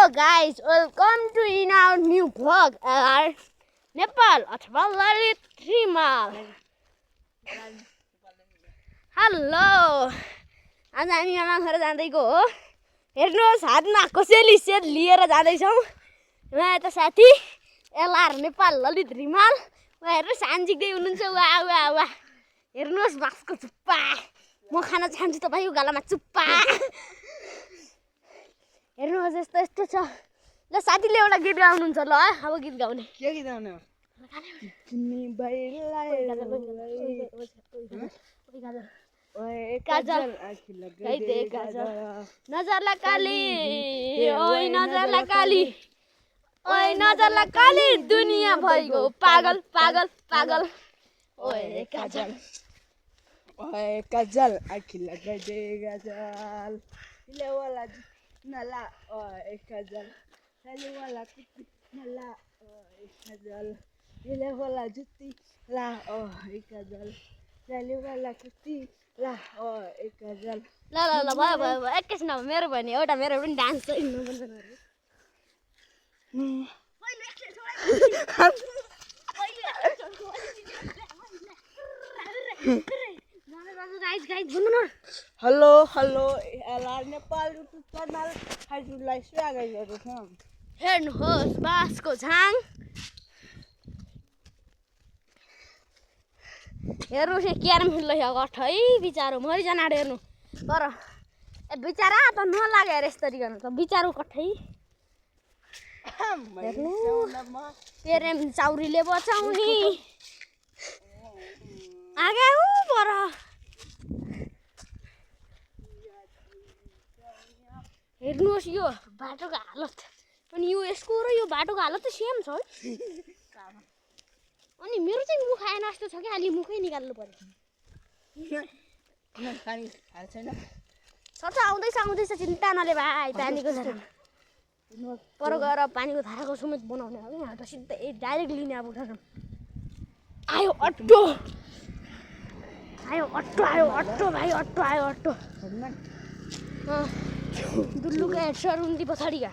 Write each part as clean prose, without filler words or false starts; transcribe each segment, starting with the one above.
Hello guys, welcome to in our new vlog LR Nepal अथवा ललित Rimal. Hello, आज हामी यहाँ घर जाँदैको हो। हेर्नुहोस् हातमा कसैले सेट लिएर जाँदैछौँ। यहाँ यता साथी LR नेपाल ललित रिमाल। उहाँ हेर्नुहोस् हान्जिक्दै हुनुहुन्छ। वाह वाह वाह, हेर्नुहोस् बाक्सको चुप्पा। म खान चाहन्छु तपाईँको गालामा चुप्पा। हेर्नुहोस् यस्तो यस्तो छ। ल साथीले एउटा गीत गाउनुहुन्छ ल। अब गीत गाउने के गीत गाउने हो? काजल गाइदे काजल नजरला काली ओइ नजरला काली ओइ नजरला काली दुनिया भइगयो पागल पागल पागल ओए काजल ओए काजल आखी लगाइदे काजल ले वाला नला ओए काजल ले वाला कुत्ती नला ओए काजल ले वाला जुत्ती ला ओए काजल ले वाला कुत्ती ला ओए काजल। ल ल ल भयो भयो भयो एकैछिन अब मेरो भने एउटा मेरो पनि डान्स छ हिँड्नु पर्छ। Hello hello LR Nepal YouTube channel हजुरलाई स्वागत गर्दछौँ। हेर्नुहोस् बाँसको झाङ। हेर्नुहोस् यो क्यारम खेल्दैछ गठ है बिचारो मरिजान आँट्यो हेर्नु। तर ए बिचारा त नलागे अरे यसरी गर्नु त बिचारो कठै। क्यारम चाउरीले बचाउने आगे ऊ पर। हेर्नुहोस् यो बाटोको हालत अनि यो यसको र यो बाटोको हालत त सेम छ है। अनि मेरो चाहिँ मुख आएन जस्तो छ कि अलि मुखै निकाल्नु पर्यो। सच आउँदैछ आउँदैछ चिन्ता नले भाइ। पानीको धारा पर गएर पानीको धाराको समेत बनाउने हो कि यहाँ त सिधै डाइरेक्ट लिने अब आयो अट्टो आयो अट्टो आयो अट्टो भाइ अट्टो आयो अट्टो। दुल्लुका हेडसर उन्ती पछाडिका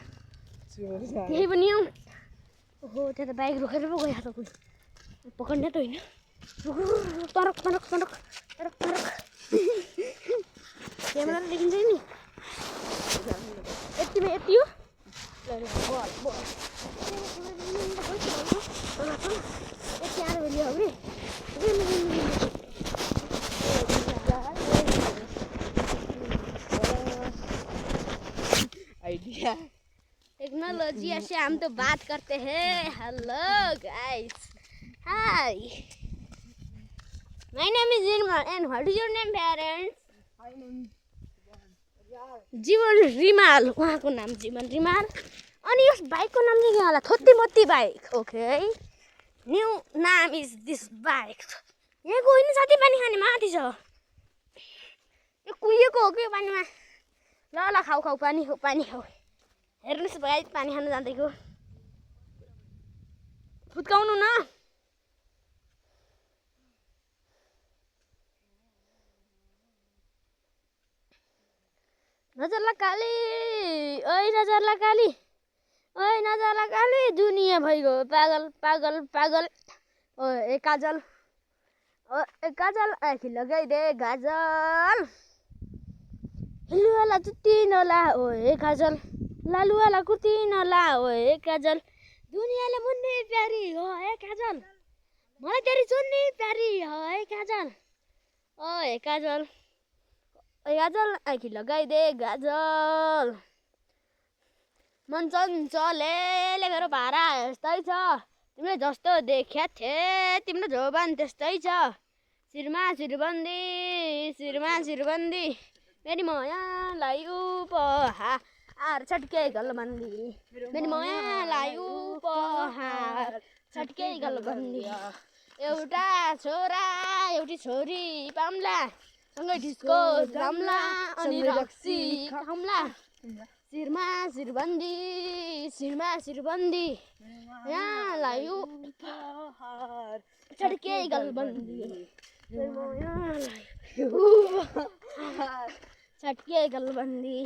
यही पनि हौ। ओहो त्यहाँ त बाइक रोकेर पो गयो त कोही पकड्ने त होइन। तरक तरक तरक तरक तरक क्यामेरा देखिन्छ नि यतिमा यति हो। यति आएर भेलियो हो कि आइडिया टेक्नोलॉजी से हम तो बात करते हैं। Hello guys, hi, my name is Nirmal and what is your name parents? जीवन रिमाल, उहाँको नाम जीवन रिमाल। अनि यस बाइकको नाम चाहिँ के होला? थोत्ती मोत्ती बाइक। ओके, न्यू नाम इज दिस बाइक। यहाँको होइन साथी पानी खाने माथि छ यो कुहिएको हो कि पानीमा। ल ल खाऊ खाऊ पानी खाऊ पानी खाऊ। हेर्नुहोस् भाइ पानी खानु जाँदैको फुत्काउनु न। नजरला काली ओइ नजरला काली ओइ नजरला काली दुनिया भइगयो पागल पागल पागल ओए काजल ओए काजल आखी लगाइदे गाजल हिलुवाला जुत्ती नला ओए काजल लालुवाला कुर्ती नला ओए काजल दुनियाँले मुन्ने प्यारी हो ए काजल मलाई तेरी चुन्नी प्यारी हो ए काजल ओए काजल ओए काजल आखी लगाइदे गाजल मन चञ्चले लेखेर भारा यस्तै छ तिमीले जस्तो देखिया थिए तिम्रो जोबान त्यस्तै छ शिरमा शिरबन्दी शिरमा शिरबन्दी मेरी मायालाई उपहार छट्के गलबन्दी मेरी मायालाई उपहार छट्के गलबन्दी एउटा छोरा एउटी छोरी पाम्ला सँगै डिस्को जाम्ला अनि रक्सी खाम्ला शिरमा शिरबन्दी शिरमा शिरबन्दी यहाँलाई उपहार छट्के गलबन्दी मेरी मायालाई उपहार छट्के गलबन्दी